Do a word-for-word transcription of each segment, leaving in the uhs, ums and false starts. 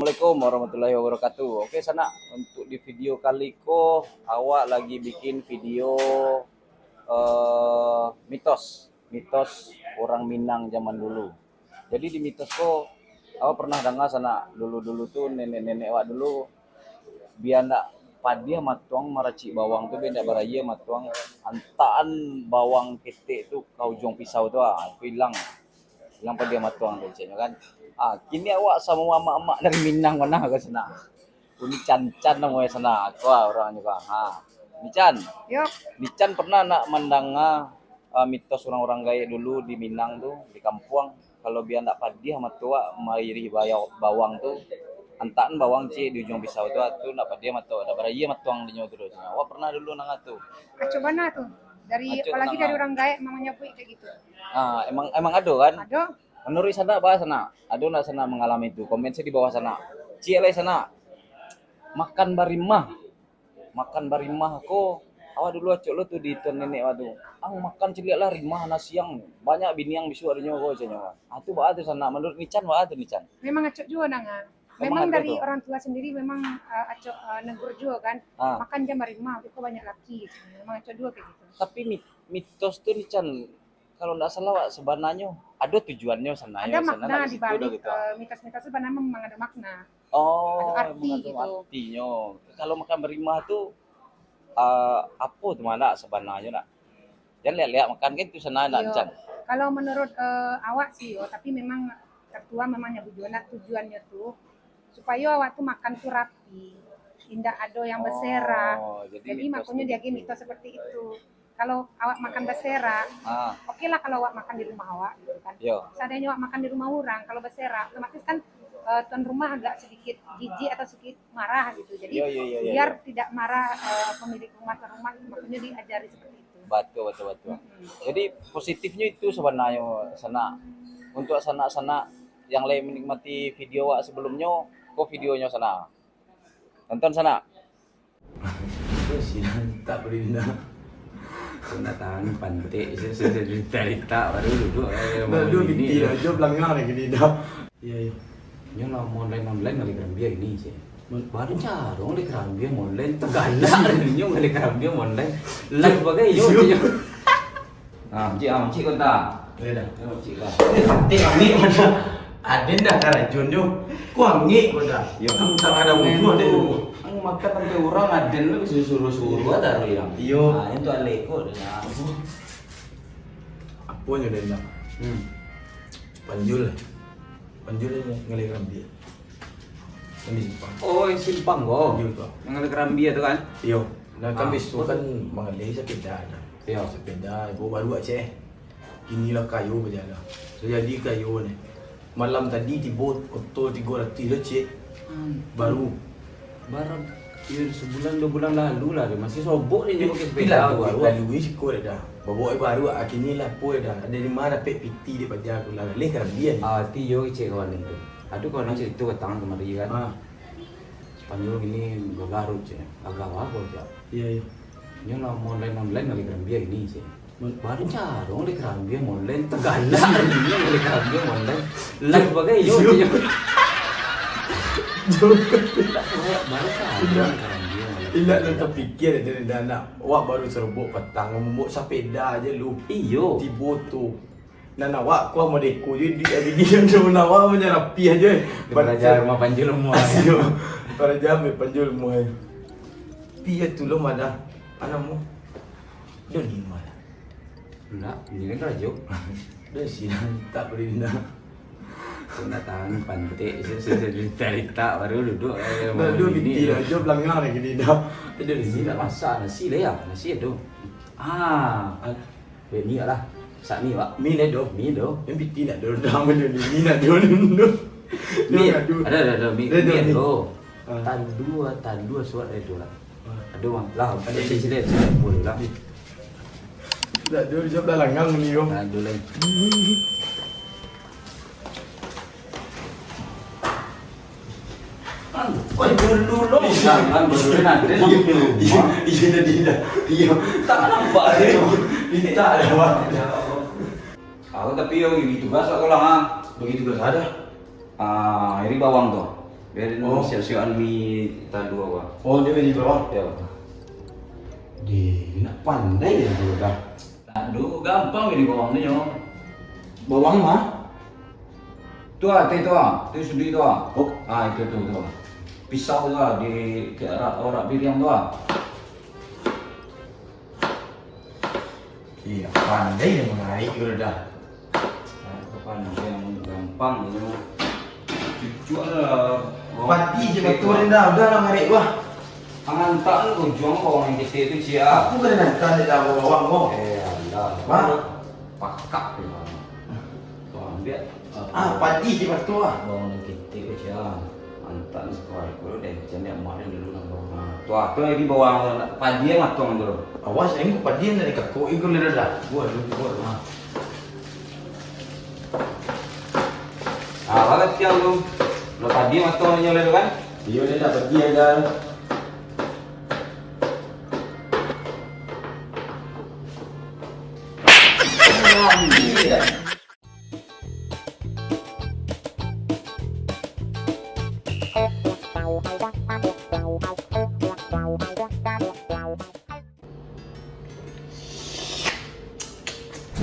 Assalamualaikum warahmatullahi wabarakatuh. Oke, sanak, untuk di video kali ko, awak lagi bikin video, eh, mitos, mitos urang Minang zaman dulu. Jadi di mitos ko, awak pernah danga, sanak, dulu-dulu tu nenek-nenek awak dulu, bia ndak padiah matuang maracik bawang tu, bia ndak barayia matuang antaan bawang ketek tu ka ujuang pisau tu, ah, tu ilang. Ilang padiah matuang tu, ceknyo kan. Ah, kini awak samo amak-amak dari Minang mah ko, sanak. Uni Can-Can namonyo, sanak. Ko, ah, urangnyo ko. Ha. Ni Can. Yo. Ni Can pernah ndak mandanga, ah, mitos urang-urang gaek dulu di Minang tu, di kampuang? Kalau bia ndak padiah matuang mairih bayau-, bawang tu, antaan bawang ciek di ujuang pisau tu, ah, tu ndak padiah matuang, ndak barayia matuang dinyo tu doh. Awak pernah dulu nanga tu? Acok bana tu. Dari, Acok apalagi bana. Dari urang gaek manyabuik kayak gitu. Ah, emang, emang ado kan? Ado. Menurut sanak, baa sanak? Ado ndak sanak mangalami tu? Komen sajo di bawah sanak. Ciek lai sanak. Makan barimah. Makan barimah ko, awak dulu acok lo tu di tuan nenek awak tu. Ang makan caliak lah rimah nasi ang. Banyak bini ang bisuak dinyo ko, ceknyo. Ah, tu baa tu sanak? Menurut Ni Can, baa tu Ni Can? Memang acok juo nanga. Memang Memang ado dari tu. Orang tua sendiri memang, eh, acok, eh, negur juo kan. Ah. Makan jan barimah, iko banyak laki. Memang acok juo kayak gitu. Tapi mit-, mitos tu Ni Can, kalau ndak salah, wak, sabananyo ado tujuannyo, sanak, Ada sanak makna nak di situ balik, dah gitu. Eh, mitos-mitos tu sabananyo memang ada makna. Oh, Ada arti emang ada gitu. Artinyo. Kalau makan barimah tu, ah, apo tu malah sabananyo nak? Jan liak-liak makan kan tu sanak nak, Iyo. Can? Kalau menurut, eh, awak sih yo, tapi memang tertua memang nyabuik juo nak tujuannyo tu supayo awak tu makan tu rapi, indak ado yang berserak. Oh, jadi Jadi mitos makonyo tu diagiah gitu. Mitos seperti itu. Kalau awak makan berserak, Ah. oke lah kalau awak makan di rumah awak gitu kan. Yo. Seandainya awak makan di rumah orang, kalau berserak, otomatis kan, eh, tuan rumah agak sedikit jijik atau sedikit marah gitu. Jadi Yo, yo, yo, yo, biar yo. Tidak marah, eh, pemilik rumah, tuan rumah, makonyo diajari seperti itu. Batul, batul, batul. Mm-mm. Jadi positifnyo itu sabananyo, sanak. Untuk sanak-sanak yang lain menikmati video awak sebelumnyo, ko videonyo sanak. Tonton sanak. Itu sinan tak boleh nak. Kena tangan pantik, saya, saya, saya cerita-cerita, baru duduk, eh, Baru malam ini, piti ya. Aja belangang lagi ni dah. Ya, ya. Nyo lah online-online ngalih karambia ini, cek. Mon- Baru carong ngalih karambia online, tegalak nyo ngalih karambia online. Live bagai, yo, Yo. Cek. Ah, cik, ah, cik kau tak? Ya dah. Ya, cik lah. Teh, angik mana? Aden dah karajon jo. Ku angik kau dah. Yo. Kamu tak ada bunuh deh lu. Ang makan sampai urang aden lu suruh-suruh ada yang. Iyo. Ah, itu aleko dah. Apo nyo den nak? Hmm. Panjul lah. Panjul lah ngalih karambia. Kan di simpang. Oh, yang simpang ko? Iyo, ko. Yang ngalih karambia tu kan? Iyo. Nah, kan Ah, biaso betul. Kan mangalih sapeda dah. Iyo. Sapeda, baru-baru ceh. Kini lah kayo bajalan. So, jadi kayo ni. Malam tadi tibo oto tigo ratuih lo, cek. Hmm. Baru. Barang, iyo, sebulan, dua bulan lalu lah, dia masih sobok dia Pi-, pakai sepeda pilih baru. Lalu ni siko dah. Bawa baru, ah, kini lah, apo dah. Dari ma dapek piti dia paja aku lah. Leh karabian. Ah, ti yo cek kawan tu. Aduh, kawan cerita petang kemari kan. Ah. Spanyol gini, Garut cek. Agak apa cek? Iya, iya. Nyo lah online-online ngalih karambia ini, cek. Mon- Baru carong ngalih karambia online, tegalak nyo ngalih karambia online. Live bagai yo, Iyo. Iyo. Baru carong Indak. Ngalih karambia online. Indak nan tapikia dari anak. Wak baru sarobok patang, mambaok sapeda aja lu. Iyo. Tibo tu. Nan awak kuah modeko je, di, di, di, di, nan awak macam rapi aja. Dia belajar rumah panjul rumah. Asio. Belajar ambil panjul rumah. Pia tu lo madah. Anamu. Doni madah. Nak, ini kan rajo. Dah sinan, tak boleh nak. Kau nak tahan pantik, saya, saya, saya cerita-cerita, baru duduk, eh, Dah malam duduk ini, piti ya. Aja, belangang lagi ni dah. Dia di sini nak masak nasi lah ya, nasi tu. Ah, ah, weh, ni lah. Sak ni, Pak. Mi ni doh. Mi doh. Yang piti nak doh, dah mana ni? Mi nak doh, ni doh. Mi, Doh, aduh. Ada, ada, ada. Mi, Ada, mi ada, mi. Doh. Ah. Tandua, tandua surat dari tu lah. Ah. Aduh, Bang. Lah, Ada ada di sini. Sini, sini. Boleh lah. Ni. Tak ada, dia dah langang ni, Bang. Aduh, lain. Oi, dulu lo, jangan dulu nanti. Iya, iya, iya, tadi dah. Iya. Tak nampak dia. Ini tak ada, Bang. Aku tapi yo bagi tugas lah, kalau, ha, bagi tugas ada. Ah, ini bawang tu. Biarin. Oh. Siap-siapan mi talua, Bang. Oh, dia di bawah? Ya, Bang. Di, nak pandai dia tu dah. Aduh, gampang ini bawang tu, nyo. Bawang mah? Tu ah, teh tu ah. Tu sudut tu ah. Oh. Ah, itu tu, tu. Pisau tu ah, di, di arak, arak piriang tu ah. Iya, pandai dia mangarik tu dah. Ah, kapan yang gampang tu. Cucuk lah. Pati je betul dah, udah lah mangarik wah. Angan tak ni ujung bawang yang kecil tu, Cik, ah. Aku kan nak tanya dah bawang kau. Eh, alah. Wah. Pakak tu. Kau ambil. Ah, padi si batu ah. Bawang nan ketek ko sia. Mantap ni sekuah iko lo, den caliak mak den dulu nang bawang. Tu ah, tu lagi bawang tu, padi yang matang tu. Awas, engko padi yang dari kakok iko lo dah. Buat dulu, buat dulu. Ah, balas tiang tu. Lo padi yang matang nyo lo kan? Iyo, den dah padi yang dah.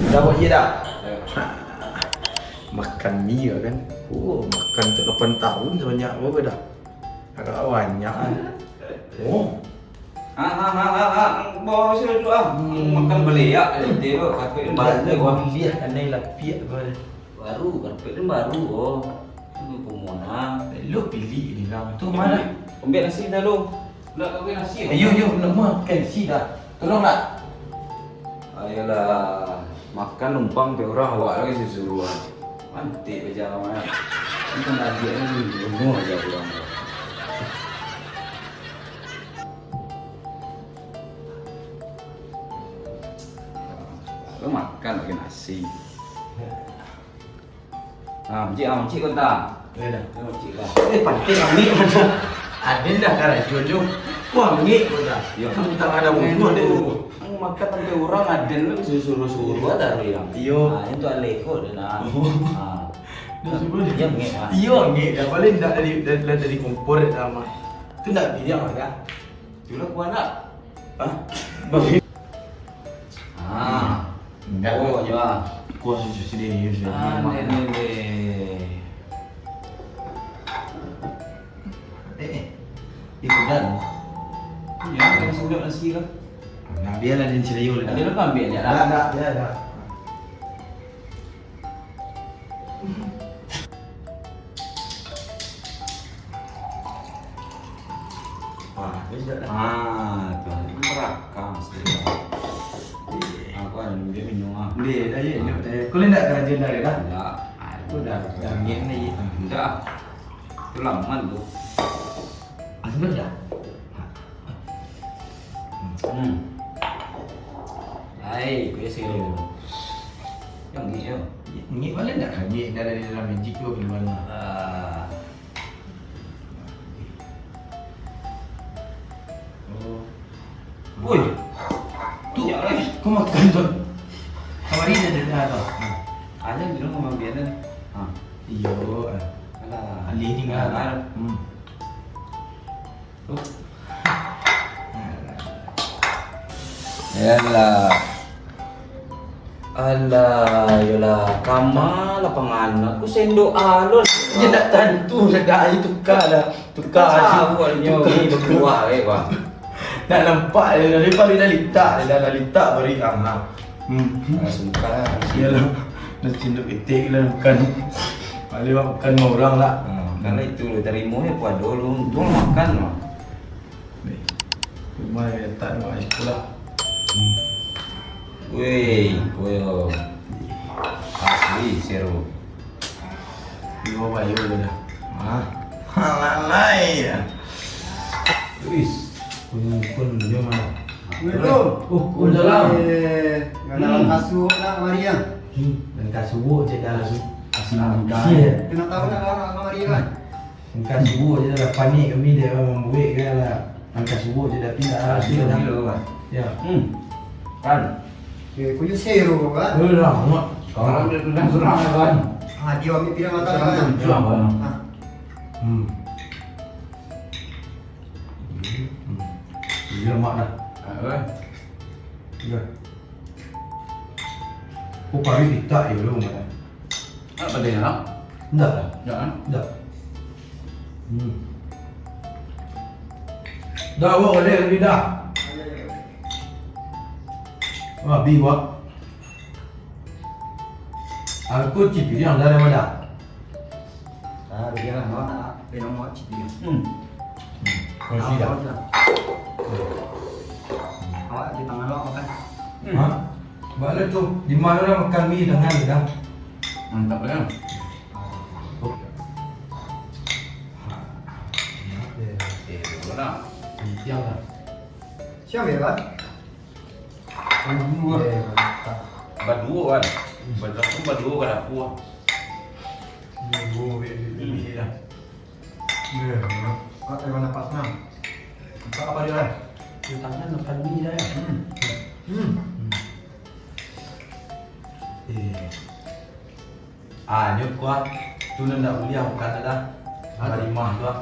Dah buat je dah? Ya. Makan mi lah kan. Oh, makan untuk lapan tahun sebanyak berapa dah? Agak banyak kan. Oh. Ha, ha, ha, ha, ha. Bawa sini dulu ah. Hmm. Makan beliak je, dia tu. Tapi dia Banyak baru. Beliak, anai lapiak kau ni. Baru, karpet ni baru, oh. Ini kumuna. Lu pilih ni lah. Tu mana? Ambil nasi dah lu. Nak kau nasi? Ayo, yo, nak makan nasi dah. Tolong nak. Ayolah, makan numpang pe urang, awak lagi suruah. Mantik bajalan. Ini kan lagi ni bunuh aja urang. Lu makan pakai nasi. Ah, cik, ah, cik kau tak? Ya dah. Ya, cik lah. Eh, pantai ambil mana? Ada dah karajo tu. Kau ambil kau dah. Ya. Kamu tak ada bunuh dia tu. Ang makan sampai urang aden lu suruh-suruh ada yang. Iyo. Ah, itu aleko dia nah. Oh. Ah. Dah suruh dia. Dia ngek, ah. Iyo, ngek dah. Paling dah dari, dari, dari kompor dah mah. Tu nak bilang dah. Itulah kuah nak. Hah? Babi. Ah. Enggak. Oh, ya. Kuah susu sini, susu Ah, sini. Ni, ni, ni. Eh, eh. Itu dah. Ya, kan sudah nasi lah. Nah, biarlah dia cerita lah. Ada lupa ambil dia lah. Dah, dah, dah, dah. Wah, dia sedap dah. Ah, tu. Ini merakam sikit. Aku ada dia minum ah. Dia dah je, dia dah. Kau ni nak kerja dah, dah? Dah. Aku dah, dah angin ni. Dah. Tu laman tu. Ah, sedap dah. Hmm. Ai, biasa yo. Yang ni yo. Ni mana nak kami dari dalam magic tu keluar lah. Ah. Oh. Woi. Tu, ya, eh. Kau makan tu. Kamari dah dengar tau. Ada di rumah biar dah. Ha. Iyo. Alah. Alih ni kan. Alah. Hmm. Yalah. Alah, yolah. Kama lah panganak. Ku sendok alun. Dia nak tantu sedap air tukar lah. Tukar. Tahu lah nyo ni berkuah, eh, bang. Nak nampak dia, dia paling dah litak, dia dah litak beri, ah, ha. Hmm. Ah, suka lah. Iyalah. Dah cinduk itik lah makan. Balik makan dengan orang lah. Ah, karena itu lu terima ya, apa ada lu. Untung makan lah. Ni. Rumah yang letak ni, ais pula. Hmm. Weh, koyo. Asli, seru. Dua bayu je dah. Ha? Halalai ya. Wis, pun, pun dia mana? Assalamualaikum. Oh, waalaikumsalam. Eh, dalam kasur nak mari ya? Hmm, dan kasur je dah. Kasur. Kasur. Kena tahu nak orang nak mari kan? Angka subuh je lah, panik kami dek mambuek kan lah. Angka subuh je, tapi tak Ah, harus iyo, lah. Iyo, Bang. Ya. Hmm. Kan. Eh, kuyu seru, kan? Eh, lah, mak. Sekarang dia tendang serang, kan? Ah, dia ambil pidang mata, Serang kan? Tendang, kan? Ah. Hmm. Lemak dah. Ah, Dah. Oh, kari kita ya belum ada. Nak beli nak? Enggak lah. Ya kan? Enggak. Hmm. Dah, awak boleh lebih dah. Wah, bi wak. Aku cipiriang dah ada. Ah, biarlah, awak nak beli nomor cik dia. Hmm. Kursi dah. Awak di tangan awak makan. Hah? Balik tu, di mana orang makan mi dengan dah? Mantap ya. Eh, dulu lah. Tiang lah. Siang ya kan? Dulu lah. Eh, mantap. Baduo kan. Baduo kan baduo kan aku. Dulu, ini lah. Ya, Awak terima napas nah. Buka apa dia lah? Tangan makan mi dah ya. Hmm. Eh. Ah, nyo kuat. Tu nan dak buliah makan dah. Barimah tu ah.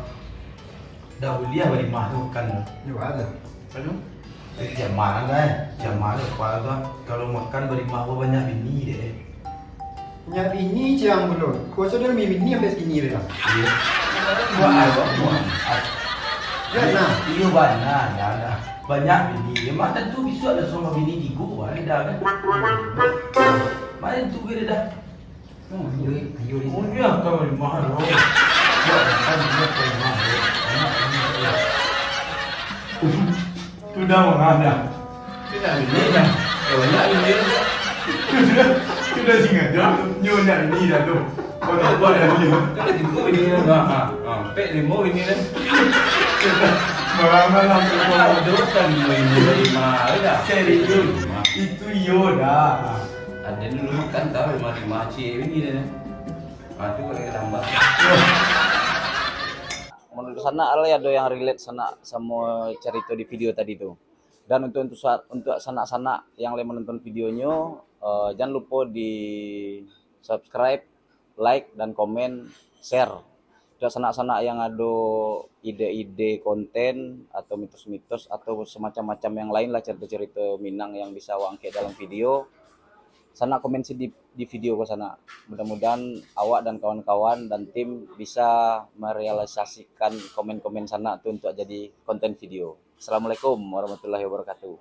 Dak buliah barimah tu makan tu. Ini ada. Aduh. Eh, kiamat kan? Kiamat tu kuat tu ah. Kalau makan barimah tu banyak bini deh. Nyak bini ciang belum. Kuasa dia lebih bini sampai segini dia lah. Iya. Buat apa? Buat. Ya, nah. Iyo bana, dah, dah. Banyak bini. Ya, mah tentu besok ada sama bini tigo, ada dah kan. Mana tu kira dah? Oh, ayo, ayo, ayo. Oh, iya, kau mahal loh. Buat makan dia kau mahal. Anak ini dia. Sudah mengadah. Tidak ini dah. Banyak ini. Sudah, sudah singaja nyonya ini dah tu. Kau tak buat dah dia. Tidak tigo ini dah. Ha, ha. Pek limo ini dah. Malam-malam tu. Aduh kan ini dari mana dah? Serius. Itu iyo dah. Ada dulu makan tahu dari mana cik ini dah. Ah, tu boleh tambah. Menurut sanak lai ado yang relate sanak samo carito di video tadi tu. Dan untuk untuk, sa- untuk sanak-sanak yang lai menonton videonyo, eh, jangan lupo di subscribe, like, dan komen, share. Untuk sanak-sanak yang ado ide-ide konten atau mitos-mitos atau semacam-macam yang lain lah, cerito-cerito Minang yang bisa awak angkek dalam video, sanak komen di, di video ko sanak. Mudah-mudahan awak dan kawan-kawan dan tim bisa merealisasikan komen-komen sanak tu untuk jadi konten video. Assalamualaikum warahmatullahi wabarakatuh.